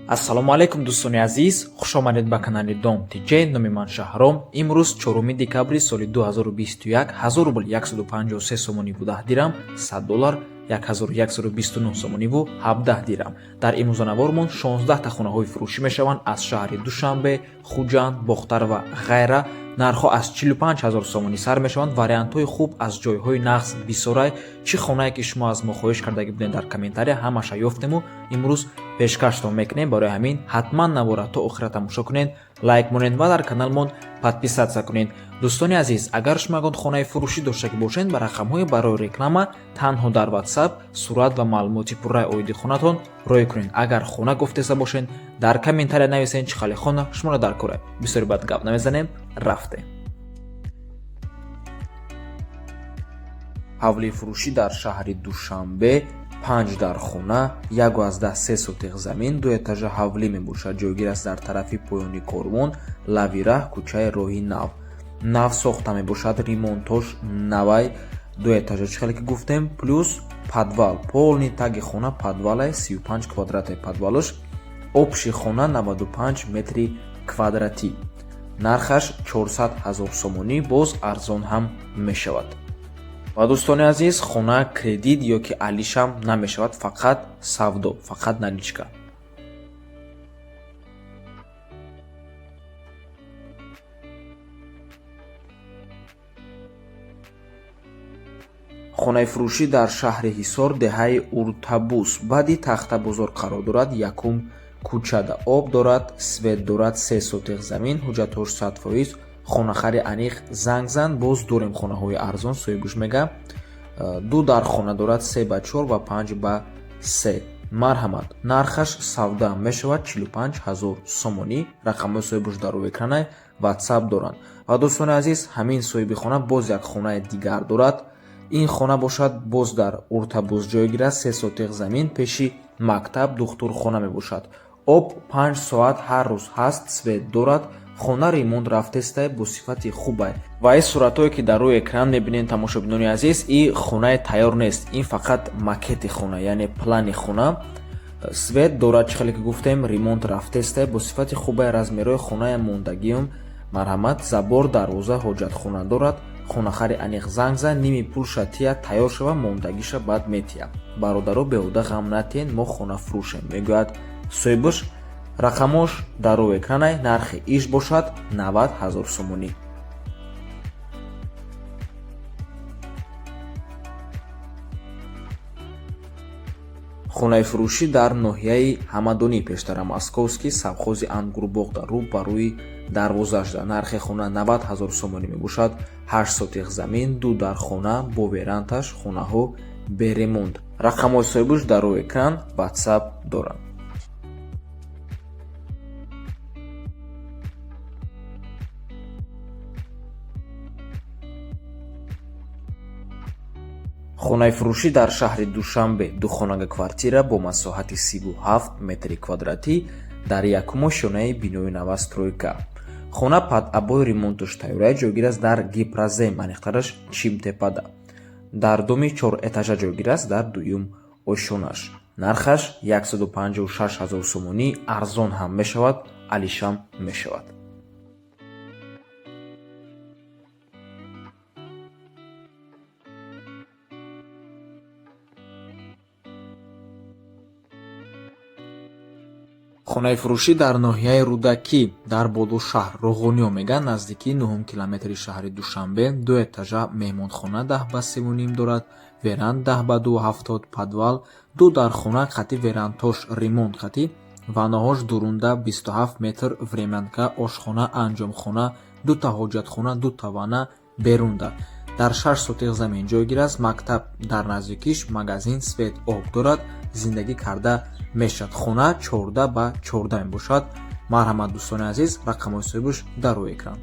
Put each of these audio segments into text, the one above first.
Ассалому алайкум, дӯстони азиз, хушомадед ба канали Дом ТЖ. Номи ман Шаҳром. Имрӯз 4 декабри соли 2021, 1000 рубл 153 сомониву 10 дирам, 100 доллар 1129 сомониву 17 дирам. Дар имрӯзанавормон 16 та хонаҳои фурӯшӣ мешаванд аз шаҳри Душанбе, Хуҷанд, Бохтар ва ғайра. Нархҳо аз 45 ҳазор сомонӣ сар мешаванд. Вариантҳои хуб аз ҷойҳои нағз бисорай. Чӣ хонае ки шумо аз мо хоҳиш кардагӣ будем дар комментария, ҳамаша ёфтему имрӯз пешкаштон мекунем. Барои ҳамин ҳатман навора то охира тамошо кунед, лайк монед ва дар каналмон подписаться кунед. Дӯстони азиз, агар шумо ягон хонаи фурӯшӣ доштагӣ бошед, ба рақамҳои барои реклама танҳо дар WhatsApp сурат ва маълумоти пурраи оиди хонатон рӯй кунед. Агар хона гуфтеса бошед, дар комментария нависед, чӣ хеле хона шуморо дар кора. Бисёри бад гап намезанем, рафтем. Ҳавлии фурӯшӣ дар шаҳри Душанбе, панҷ дар хона, 1,3 сотих замин, ду этажа ҳавлӣ мебошад. Ҷойгир аст дар тарафи поёни Корвон, лави раҳ, кӯчаи Роҳи Нав. Нав сохта мебошад, ремонтош навай, ду этажа, чӣ хеле ки гуфтем, плюс подвал. Полный таги хона подвалай, 35 квадрати подвалаш. Общий хона 95 метри квадратӣ. Нархаш 400 ҳазор сомонӣ, боз арзон ҳам мешавад. Ва дӯстони азиз, хона кредит ё ки алишам намешавад, фақат савдо, фақат наличка. Хонаи фурӯшӣ дар шаҳри Ҳисор, деҳаи Уртабус, баъди Тахтабозор қарор дорад, якум кӯчада. Об дорад, свет дорад, 3 сотих замин, ҳуҷҷатҳош 100%. Хонахари аниқ занг зан, боз дорем хонаҳои арзон, соҳибуш мега. Ду дар хона дорад, се ба чор ва панҷ ба се. Марҳамат, нархаш савда мешавад, 45 ҳазор сомонӣ. Рақамҳои соҳибуш дар рӯи экранай, WhatsApp доранд. Ва дӯстони азиз, ҳамин соҳиби хона боз як хонаи дигар дорад. Ин хона бошад, боз дар Уртабуз ҷойгир аст, 3 сотих замин, пеши мактаб, духтурхона мебошад. Об 5 соат ҳар рӯз ҳаст, свет дорад. Хона ремонт рафтестай, бо сифати хубай. Ва ин суратҳое ки дар рӯи экран мебинед, тамошобинони азиз, и хонаи тайёр нест, ин фақат макети хона, яъне плани хона. Свет дорад, чӣ хеле ки гуфтем, ремонт рафтестай, бо сифати хубай, размерҳои хонаи мондагиюм. Марҳамат, забор, дарвоза, ҳоҷатхона дорад. Хонахари аниқ занг зан, ними пулша тия, тайёр шава, мондагиша баъд метия. Бародаро, беҳуда ғам натиҳен, мо хона фурӯшем, мегӯяд соҳибуш. Рақамош дар рӯи экранай. Нархи иш бошад 90 ҳазор сомонӣ. Хонаи фурӯшӣ дар ноҳияи Ҳамадонӣ, пештара Московский, совхози Ангурбоғ, дар рӯ ба рӯи дарвозашда. Нархи хона 90 ҳазор сомонӣ мебошад, 8 сотих замин, ду дар хона бо верандаш, хонаҳо бе ремонт. Рақамҳои соҳибуш дар рӯи экран, WhatsApp доранд. Хонаи фурӯшӣ дар шаҳри Душанбе, духонага квартира бо масоҳати 37 метри квадратӣ дар якум ошёнаи бинои новостройка. Хона под обои, ремонтуш тайёрая. Ҷойгир аст дар Гипрозем, аниқтараш Чимтепада, дар доми чорэтажа ҷойгир аст, дар дуюм ошёнаш. Нархаш 156 ҳазор сомонӣ, арзон ҳам мешавад, алишам мешавад. Хонаи фурӯшӣ дар ноҳияи Рӯдакӣ, дар болошаҳр, Роғониё мегӯянд, наздикии нуҳум километри шаҳри Душанбе. Ду этажа меҳмонхона 10 ба 3,5 дорад, веранд 10 ба 2,70, подвал, ду дар хона қати верандтош, ремонт қати ваннаҳош дурунда 27 метр, времянка, ошхона, анҷомхона, дута ҳоҷатхона, дута ванна берунда. Дар 6 сотих замин ҷойгир аст. Мактаб дар наздикиш, магазин, свет, об дорад, зиндагӣ карда мешавад. Хона 14 ба 14 мебошад. Марҳамат, дӯстони азиз, рақамҳои соҳибуш дар рӯи экран.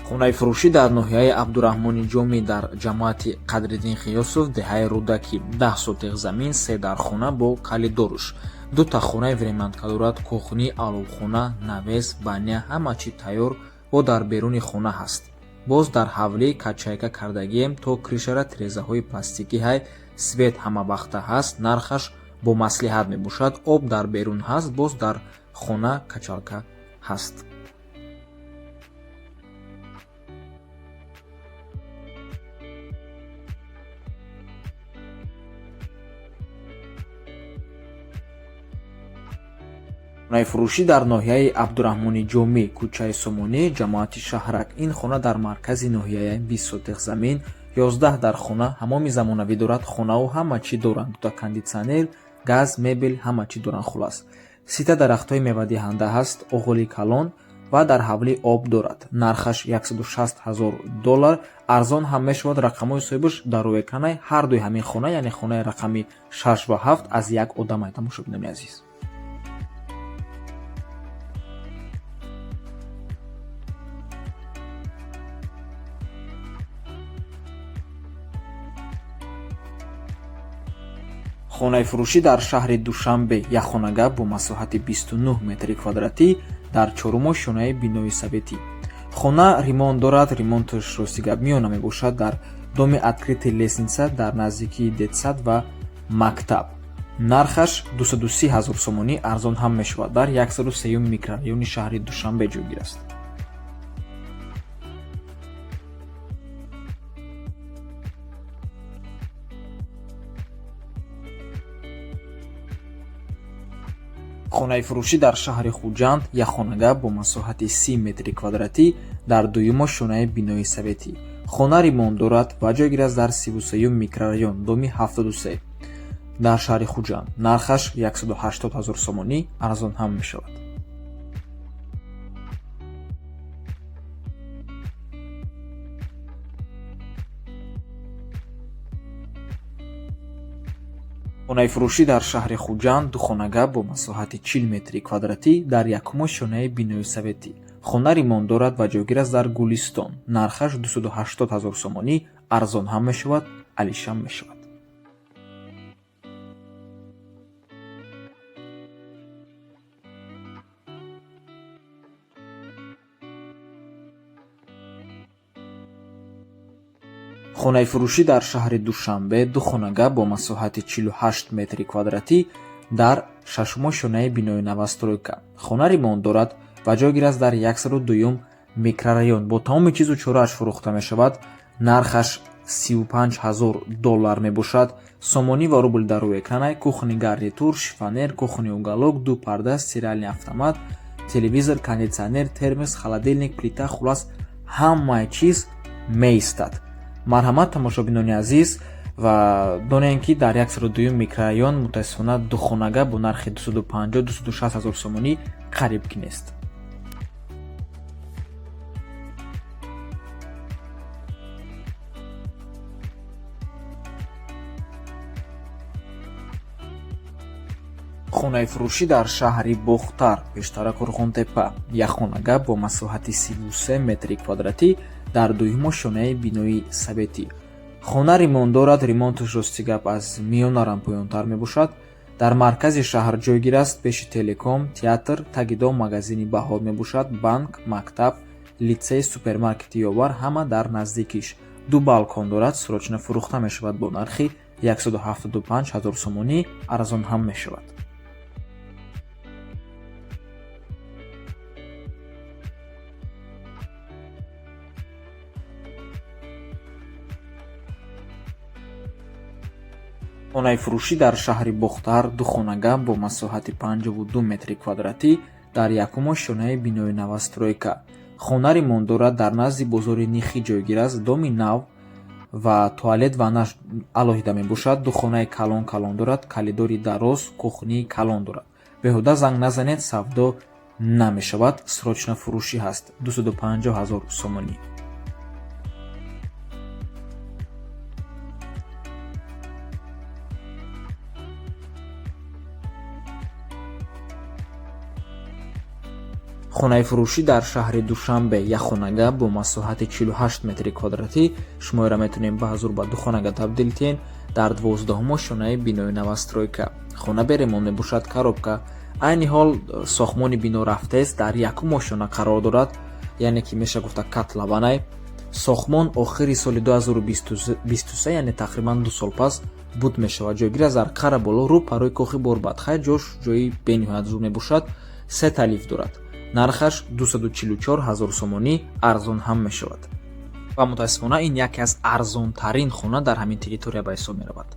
Хонаи фурӯшӣ дар ноҳияи Абдураҳмони Ҷомӣ, дар ҷамоати Қадриддин Ғиёсов, деҳаи Рӯдакӣ, 10 сотих замин, се дар хона бо калидоруш, дута хонаи времянка дорад, кухни, аловхона, навес, баня, ҳама чӣ тайёр. Бо дар беруни хона ҳаст. Боз дар ҳавлӣ качайка кардагием, то крышара тирезаҳои пластикӣ ҳай, свет ҳамавақта ҳаст, нархаш бо маслиҳат мебошад. Об дар берун ҳаст, боз дар хона качалка ҳаст. Хонаи фурӯшӣ дар ноҳияи Абдураҳмони Ҷомӣ, кӯчаи Сомонӣ, ҷамоати Шаҳрак. Ин хона дар маркази ноҳияя, 20 сотих замин, 11 дар хона, ҳамоми замонавӣ дорад, хонаву ҳама чӣ доранд, дута кондитсионер, газ, мебел, ҳама чӣ доранд. Хулас, 30-та дарахтҳои мевадиҳанда ҳаст, оғоли калон ва дар ҳавлӣ об дорад. Нархаш 160 ҳазор доллар, арзон ҳам мешавад. Рақамҳои соҳибаш дар рӯи экранай. Ҳар дуи ҳамин хона, яъне хонаи рақами 6 ва 7, аз як одамай, тамошобинони азиз. Хонаи фурӯшӣ дар шаҳри Душанбе, якхонага бо масоҳати 29 метри квадратӣ дар чорумо шонаи бинои советӣ. Хона ремонт дорад, ремонташ, рости гап, миёна мебошад. Дар доми открытый лестница, дар наздикии детсад ва мактаб. Нархаш 230 ҳазор сомонӣ, арзон ҳам мешавад. Дар 103 микрорайони шаҳри Душанбе ҷойгир аст. Хонаи фурӯшӣ дар шаҳри Хуҷанд, якхонага бо масоҳати 30 метри квадратӣ дар дуюмо шонаи бинои советӣ. Хона ремонт дорад ва ҷойгир аст дар 33-юм микрорайон, доми 73 дар шаҳри Хуҷанд. Нархаш 180 ҳазор сомонӣ, арзон ҳам мешавад. Хонаи фурӯшӣ дар шаҳри Хуҷанд, духонага бо масоҳати 40 метри квадратӣ дар якумо шонаи бинои советӣ. Хона ремонт дорад ва ҷойгир аст дар Гулистон. Нархаш 280 ҳазор сомонӣ, арзон ҳам мешавад, алишам мешавад. Хонаи фурӯшӣ дар шаҳри Душанбе, духонага бо масоҳати 48 метри квадратӣ дар шашумо шонаи бинои новостройка. Хона ремонт дорад ва ҷойгир аст дар 102-юм микрорайон. Бо тамоми чизу чорааш фурӯхта мешавад. Нархаш 35 ҳазор доллар мебошад. Сомонӣ ва рубл дар рӯи экранай. Кухонный гарнитур, шифоньер, кухонный уголок, ду парда, стиральный автомат, телевизор, кондитсионер, термос, холодильник, плита, хулас, ҳамаи чиз меистад. Марҳамат, тамошобинони азиз, ва донем, ки дар 102-юм микрорайон, мутаассифона, духонага бо нархи 250-260 ҳазор сомонӣ қариб ки нест. Хонаи фурӯшӣ дар шаҳри Бохтар, пештара Қурғонтепа, якхонага бо масоҳати 33 метри квадратӣ дар дуюмо шонаи бинои советӣ. Хона ремонт дорад, ремонташ, рости гап, аз миёнарам поёнтар мебошад. Дар маркази шаҳр ҷойгир аст, пеши телеком, театр, таги дом магазини Баҳор мебошад, банк, мактаб, литсей, супермаркети Ёвар ҳама дар наздикиш. Ду балкон дорад, срочно фурӯхта мешавад бо нархи 175 ҳазор сомонӣ, арзон ҳам мешавад. Хонаи фурӯшӣ дар шаҳри Бохтар, духонага бо масоҳати 52 метри квадратӣ дар якумо шонаи бинои новостройка. Хона ремонт дорад, дар назди бозори Нихӣ ҷойгир аст, доми нав ва туалет, ваннаш алоҳида мебошад. Ду хонаи калон калон дорад, коридори дароз, кухнии калон дорад. Беҳуда занг назанед, савдо намешавад, срочно фурӯшӣ ҳаст, 250 ҳазор сомонӣ. Хонаи фурӯшӣ дар шаҳри Душанбе, якхонага бо масоҳати 48 метри квадратӣ. Шумоеро метавонем ба ҳазур ба духонага табдил диҳем. Дар 12-умо шонаи бинои новостройка. Хона беремонт мебошад, коробка. Айни ҳол сохтмони бино рафтааст, дар якум ошёна қарор дорад. Яъне ки меша гуфта, котлованай. Сохтмон охири соли 2023, яъне тақрибан 2 сол пас буд мешавад. Ҷойгир аст дар Қараболо, рӯ парои Кохи Борбад. Хай, ҷош ҷои бениҳоят зур мебошад. Се лифт дорад. Нархаш 244 ҳазор сомонӣ, арзон ҳам мешавад. Ва мутаассифона, ин яке аз арзонтарин хона дар ҳамин территория ба ҳисоб меравад.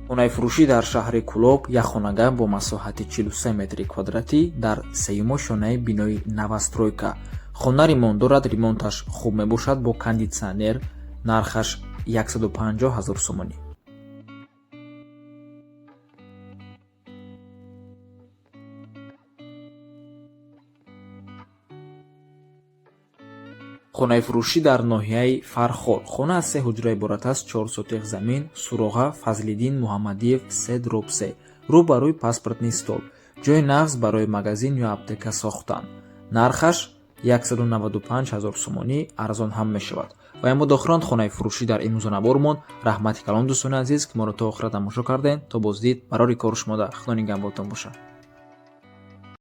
Хонаи фурӯшӣ дар шаҳри Кӯлоб, як хонага бо масоҳати 43 метри квадратӣ дар сеюмо шонаи бинои новостройка. Хона ремонт дорад, ремонташ хуб мебошад, бо кондитсионер. Нархаш 150 ҳазор сомонӣ. Хонаи фурӯшӣ дар ноҳияи Фархор. Хона аз се ҳуҷра иборат аст, 4 сотих замин. Суроға: Фазлиддин Муҳаммадиев, 3/3, рӯ ба рӯи паспортный стол. Ҷои нағз барои магазин ё аптека сохтан. Нархаш 195 ҳазор сомонӣ, арзон ҳам мешавад. Ва ин буд охирон хонаи фурӯшӣ дар имрӯза навормон. Раҳмати калон, дӯстони азиз, ки моро то охира тамошо кардем. То боздид, барори кору шумода. Худо нигаҳбонтон бошад.